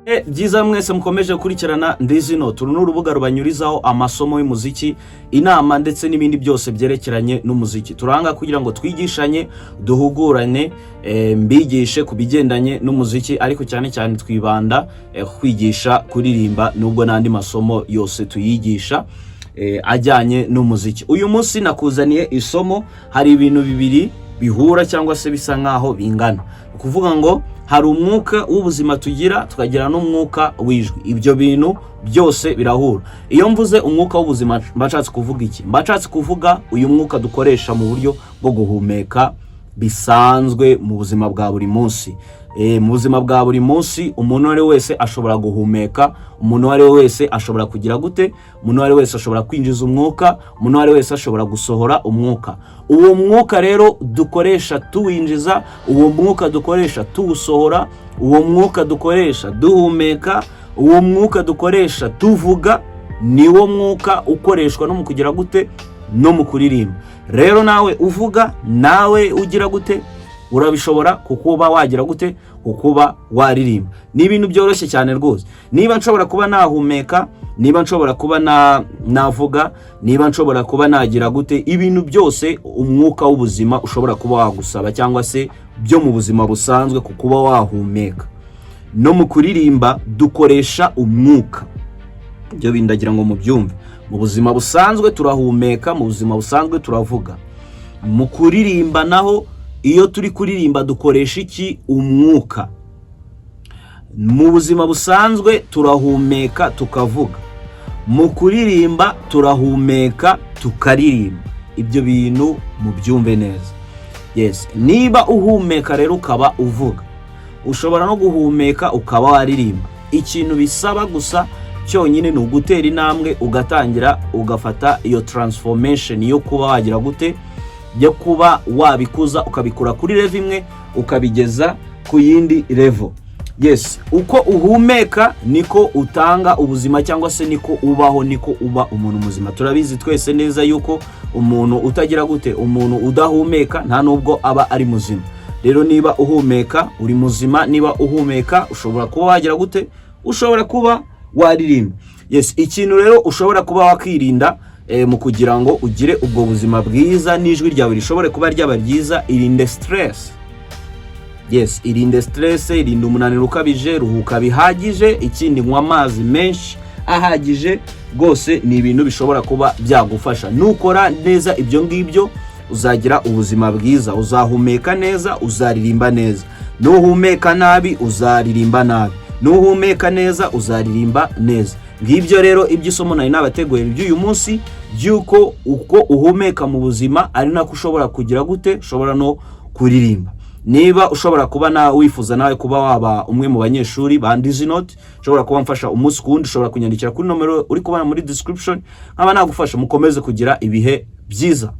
Byiza mwese mukomeje gukurikirana Ndizino. Turu ni urubuga rubanyurizaho amasomo y'umuziki, inama ndetse n'ibindi byose byerekeranye n'umuziki. Turanga kugira ngo twigishanye, duhugurane, mbigishe ku bigendanye n'umuziki, ariko cyane cyane twibanda kwigisha kuririmba, nubwo n'andi masomo yose tuyigisha ajyanye n'umuziki. Uyu munsi nakuzaniye isomo. Hari ibintu bibiri bihura cyangwa se bisa nkaho bingana. Ni ukuvuga ngo hari umwuka w'ubuzima tugira, tukagira n'umwuka w'ijwi. Ibyo bintu byose birahura. Iyo mvuze umwuka w'ubuzima, mba nshatse kuvuga iki? Mba nshatse kuvuga uyu mwuka dukoresha mu buryo bwo guhumeka bisanzwe mu buzima bwa buri munsi. Mu buzima bwa buri munsi, umuntu uwo ari we wese ashobora guhumeka, umuntu uwo ari we wese ashobora kugira gute? Umuntu uwo ari we wese ashobora kwinjiza umwuka, umuntu uwo ari we wese ashobora gusohora umwuka. Uwo mwuka rero dukoresha tuwinjiza, uwo mwuka dukoresha tuwusohora, uwo mwuka dukoresha duhumeka, uwo mwuka dukoresha tuvuga, niwo mwuka ukoreshwa no mu kugira gute? No mu kuririmba. Rero nawe uvuga, nawe ugira gute? Urabishobora kukuba wagira gute? Kukuba waririmba. Ni ibintu byoroshye cyane rwose. Niba nshobora kuba nahumeka, niba nshobora kuba navuga, niba nshobora kuba nagira gute, ibintu byose umwuka w'ubuzima ushobora kuba wagusaba cyangwa se byo mu buzima busanzwe, ku kuba wahumeka, no mu kuririmba dukoresha umwuka. Ibyo bindagira ngo mubyumve. Mu buzima busanzwe turahumeka, mu buzima busanzwe turavuga. Mu kuririmba naho, iyo turi kuririmba dukoresha iki? Umwuka. Mu buzima busanzwe turahumeka tukavuga, mu kuririmba turahumeka tukaririmba. Ibyo bintu mubyumve neza. Yes, niba uhumeka rero ukaba uvuga, ushobora no guhumeka ukaba waririmba. Ikintu bisaba gusa cyonyine ni ugutera intambwe, ugatangira ugafata iyo transformation yo kuba wagira gute? Yo kuba wabikuza, ukabikura kuri level imwe ukabigeza ku yindi level. Yes, uko uhumeka niko utanga ubuzima cyangwa se niko ubaho, niko uba umuntu muzima. Turabizi twese neza yuko umuntu utagira gute? Umuntu udahumeka nta nubwo aba ari muzima. Rero niba uhumeka uri muzima, niba uhumeka ushobora kuba wagira gute? Ushobora kuba waririmba. Yes, ikintu rero ushobora kuba wakirinda mu kugira ngo ugire ubwo buzima bwiza n'ijwi ryawe rishobore kuba ryaba ryiza, irinde stress. Yes, irinde stress, irinde umunaniro ukabije, ruhuka bihagije, ikindi nywa amazi menshi ahagije. Rwose ni ibintu bishobora kuba byagufasha. Nukora neza ibyo ngibyo, uzagira ubuzima bwiza, uzahumeka neza, uzaririmba neza. Nuhumeka nabi, uzaririmba nabi; nuhumeka neza, uzaririmba neza. Ngibyo rero ibyo isomo nari nabateguye by'uyu munsi, by'uko uko uhumeka mu buzima ari nako ushobora kugira gute? Ushobora no kuririmba. Niba ushobora kuba nawe wifuza nawe kuba waba umwe mu banyeshuri ba Ndizinoti, ushobora kuba mfasha umunsi ku wundi, ushobora kunyandikira kuri nomero uri kubona muri description, nkaba nagufasha. Mukomeze kugira ibihe byiza.